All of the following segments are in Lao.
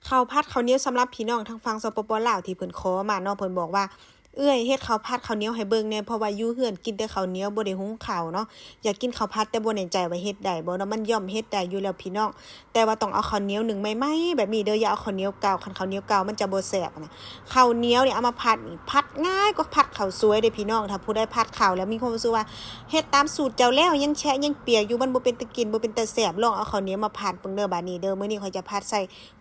ເຂົ້າຜັດເຂົ້າໜຽວ ສຳລັບພີ່ນ້ອງທາງຝັ່ງ ສປປ ລາວ ທີ່ເພິ່ນຂໍມາເນາະ ເພິ່ນບອກວ່າ ເອື້ອຍ ເຮັດເຂົ້າຜັດເຂົ້າໜຽວໃຫ້ເບິ່ງແດ່ ເພາະວ່າຢູ່ເຮືອນກິນແຕ່ເຂົ້າໜຽວ ບໍ່ໄດ້ຫຸງເຂົ້າເນາະ. ຢາກກິນເຂົ້າຜັດ ແຕ່ບໍ່ແນ່ໃຈວ່າເຮັດໄດ້ບໍ່ເນາະ. ມັນຍ່ອມເຮັດໄດ້ຢູ່ແລ້ວພີ່ນ້ອງ ແຕ່ວ່າຕ້ອງເອົາເຂົ້າໜຽວໜຶ້ງໃໝ່ໆແບບນີ້ເດີ ຢ່າເອົາເຂົ້າໜຽວເກົ່າ ຄັນເຂົ້າໜຽວເກົ່າມັນຈະບໍ່ແຊບນະ. ເຂົ້າໜຽວນີ້ເອົາມາຜັດນີ້ ຜັດງ່າຍກວ່າຜັດເຂົ້າສວຍເດ້ພີ່ນ້ອງ. ຖ້າຜູ້ໃດຜັດເຂົ້າແລ້ວມີຄວາມຮູ້ສຶກວ່າ ເຮັດຕາມສູດເຈົ້າແລ້ວ ຍັງແຊະຍັງປຽກຢູ່ ມັນບໍ່ເປັນຕາກິນ ບໍ່ເປັນຕາແຊບ ລອງເອົາເຂົ້າໜຽວມາຜັດເບິ່ງເດີ. ບາດນີ້ເດີ ມື້ນີ້ຂ້ອຍຈະຜັດໃສ່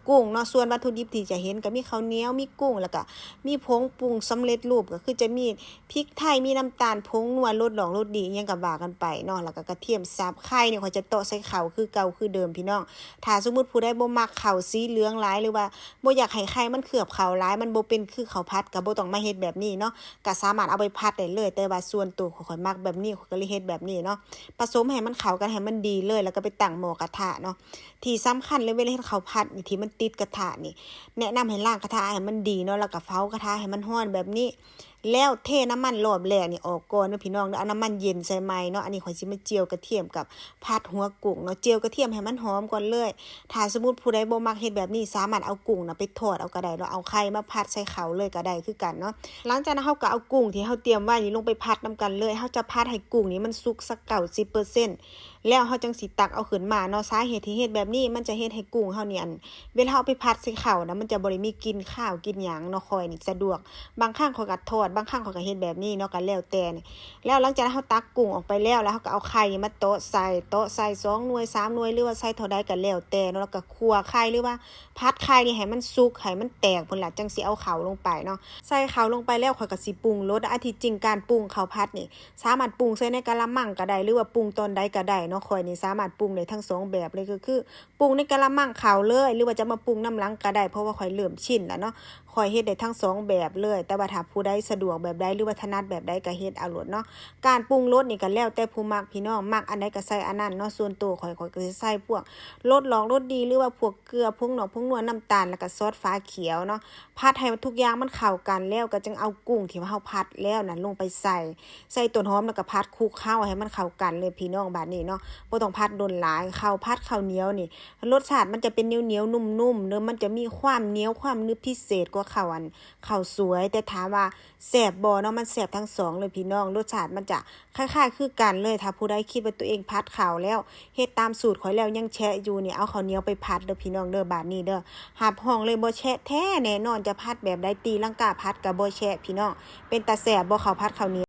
ກຸ້ງເນາະ. ສ່ວນວັດຖຸດິບທີ່ຈະເຫັນກໍມີເຂົ້າໜຽວ ມີກຸ້ງ ແລ້ວກໍມີຜົງປຸງສຳເລັດຮູບ ກໍຄືຈະມີພິກໄທ ມີນ້ຳຕານ ຜົງນົວ ລົດຫຼອກລົດດີ ອີ່ຫຍັງກໍວ່າກັນໄປເນາະ ແລ້ວກໍກະທຽມສັບ. ໄຂ່ນີ້ຂ້ອຍຈະເຕາະໃສ່ເຂົ້າຄືເກົ່າຄືເດີມພີ່ນ້ອງ. ຖ້າສົມມຸດຜູ້ໃດບໍ່ມັກເຂົ້າສີເຫຼືອງຫຼາຍ ຫຼືວ່າບໍ່ຢາກໃຫ້ໄຂ່ມັນເຄືອບເຂົ້າຫຼາຍ ມັນບໍ່ເປັນຄືເຂົ້າຜັດ ກໍບໍ່ຕ້ອງມາເຮັດແບບນີ້ເນາະ ກໍສາມາດເອົາໄປຜັດໄດ້ເລີຍ. ແຕ່ວ່າສ່ວນໂຕຂ້ອຍ ຂ້ອຍມັກແບບນີ້ ຂ້ອຍກໍເລີຍເຮັດແບບນີ້ເນາະ ປະສົມໃຫ້ມັນເຂົ້າກັນ ໃຫ້ມັນດີເລີຍ ແລ້ວກໍໄປຕັ້ງໝໍ້ກະທະເນາະ. ທີ່ສຳຄັນເລີຍ ເວລາເຮັດເຂົ້າຜັດນີ້ ທີ່ມັນຕິດກະທະນີ້ ແນະນຳໃຫ້ລ້າງກະທະໃຫ້ມັນດີເນາະ ແລ້ວກໍເຝົ້າກະທະໃຫ້ມັນຮ້ອນແບບນີ້ ແລ້ວເທນ້ຳມັນລອບແລກນີ້ອອກກ່ອນເນາະພີ່ນ້ອງເນາະ. ເອົານ້ຳມັນເຢັນໃສ່ໃໝ່ເນາະ. ອັນນີ້ຂ້ອຍຊິມາຈຽວກະທຽມກັບຜັດຫົວກຸ້ງເນາະ ຈຽວກະທຽມໃຫ້ມັນຫອມກ່ອນເລີຍ. ຖ້າສົມມຸດຜູ້ໃດບໍ່ມັກເຮັດແບບນີ້ ສາມາດເອົາກຸ້ງນະໄປທອດເອົາກໍໄດ້ເນາະ ເອົາໄຂ່ມາຜັດໃສ່ເຂົ້າເລີຍກໍໄດ້ຄືກັນເນາະ. ຫຼັງຈາກນັ້ນເຮົາກໍເອົາກຸ້ງທີ່ເຮົາຕຽມໄວ້ນີ້ລົງໄປຜັດນຳກັນເລີຍ. ເຮົາຈະຜັດໃຫ້ກຸ້ງນີ້ມັນສຸກສັກເກົ້າສິບເປີເຊັນ ແລ້ວເຮົາຈັ່ງຊິຕັກເອົາຂຶ້ນມາເນາະ. ສາເຫດທີ່ເຮັດແບບນີ້ ມັນຈະເຮັດໃຫ້ກຸ້ງເຮົານີ້ ອັນ ເວລາເຮົາເອົາໄປຜັດໃສ່ເຂົ້ານະ ມັນຈະບໍ່ໄດ້ມີກິ່ນຄາວກິ່ນຫຍັງເນາະ. ຂ້ອຍນີ້ສະດວກ ບາງຄັ້ງຂ້ອຍກໍທອດ ບາງຄັ້ງຂ້ອຍກໍເຮັດແບບນີ້ເນາະ ກໍແລ້ວແຕ່ນີ້. ແລ້ວຫຼັງຈາກເຮົາຕັກກຸ້ງອອກໄປແລ້ວ ແລ້ວເຮົາກໍເອົາໄຂ່ນີ້ມາເຕາະໃສ່ ເຕາະໃສ່ສອງໜ່ວຍ ສາມໜ່ວຍ ຫຼືວ່າໃສ່ເທົ່າໃດກໍແລ້ວແຕ່ເນາະ. ແລ້ວກໍຂົ້ວໄຂ່ ຫຼືວ່າຜັດໄຂ່ນີ້ໃຫ້ມັນສຸກ ໃຫ້ມັນແຕກພຸ້ນລະ ຈັ່ງຊິເອົາເຂົ້າລົງໄປເນາະ. ໃສ່ເຂົ້າລົງໄປແລ້ວ ຂ້ອຍກໍຊິປຸງລົດ. ອັນທີ່ຈິງການປຸງເຂົ້າຜັດນີ້ ສາມາດປຸງໃສ່ໃນກະລະມັງກໍໄດ້ ຫຼືວ່າປຸງຕອນໃດກໍໄດ້ເນາະ. ຂ້ອຍນີ້ສາມາດປຸງໄດ້ທັງສອງແບບເລີຍ ກໍຄືປຸງໃນກະລະມັງເຂົ້າເລີຍ ຫຼືວ່າຈະມາປຸງນຳຫຼັງກໍໄດ້ ເພາະວ່າຂ້ອຍເລີ່ມຊິນແລ້ວເນາະ. ຂ້ອຍເຮັດໄດ້ທັງສອງແບບເລີຍ ແຕ່ວ່າຖ້າຜູ້ໃດສະດວກແບບໃດ ຫຼືວ່າຖະໜັດແບບໃດກໍເຮັດເອົາໂລດເນາະ. ການປຸງລົດນີ້ກໍແລ້ວແຕ່ຜູ້ມັກພີ່ນ້ອງ ມັກອັນໃດກໍໃສ່ອັນນັ້ນເນາະ. ສ່ວນໂຕຂ້ອຍ ຂ້ອຍກໍຊິໃສ່ພວກລົດຫຼອກລົດດີ ຫຼືວ່າພວກເກືອ ຜົງໜອກຜົງນົວ ນ້ຳຕານ ແລ້ວກໍຊອດຟ້າຂຽວເນາະ. ຜັດໃຫ້ທຸກຢ່າງມັນເຂົ້າກັນແລ້ວ ກໍຈຶ່ງເອົາກຸ້ງທີ່ເຮົາຜັດແລ້ວນັ້ນລົງໄປໃສ່ ໃສ່ຕົ້ນຫອມ ແລ້ວກໍຜັດຄຸກເຄົ້າໃຫ້ມັນເຂົ້າກັນເລີຍພີ່ນ້ອງ. ບາດນີ້ເນາະ ບໍ່ຕ້ອງຜັດດົນຫຼາຍ. ເຂົ້າຜັດເຂົ້າໜຽວນີ້ ລົດຊາດມັນຈະເປັນໜຽວໆນຸ້ມໆເດີ ມັນຈະມີຄວາມໜຽວຄວາມໜຶບພິເສດກວ່າເຂົ້າ ອັນ ເຂົ້າສວຍ. ແຕ່ຖາມວ່າແຊບບໍ່ເນາະ ມັນແຊບທັງສອງເລີຍພີ່ນ້ອງ ລົດຊາດມັນຈະ ຄ້າຍໆຄືກັນເລີຍ. ຖ້າຜູ້ໃດຄິດວ່າຕົວເອງຜັດເຂົ້າແລ້ວ ເຮັດຕາມສູດຂ້ອຍແລ້ວຍັງແຊະຢູ່ນີ້ ເອົາເຂົ້າໜຽວໄປຜັດເດີພີ່ນ້ອງເດີ. ບາດນີ້ເດີ ຮັບຮອງເລີຍບໍ່ແຊະແທ້ແນ່ນອນ. ຈະຜັດແບບໃດ ຕີລັງກາຜັດກໍບໍ່ແຊະພີ່ນ້ອງ. ເປັນຕາແຊບບໍ່ເຂົ້າຜັດເຂົ້າໜຽວ?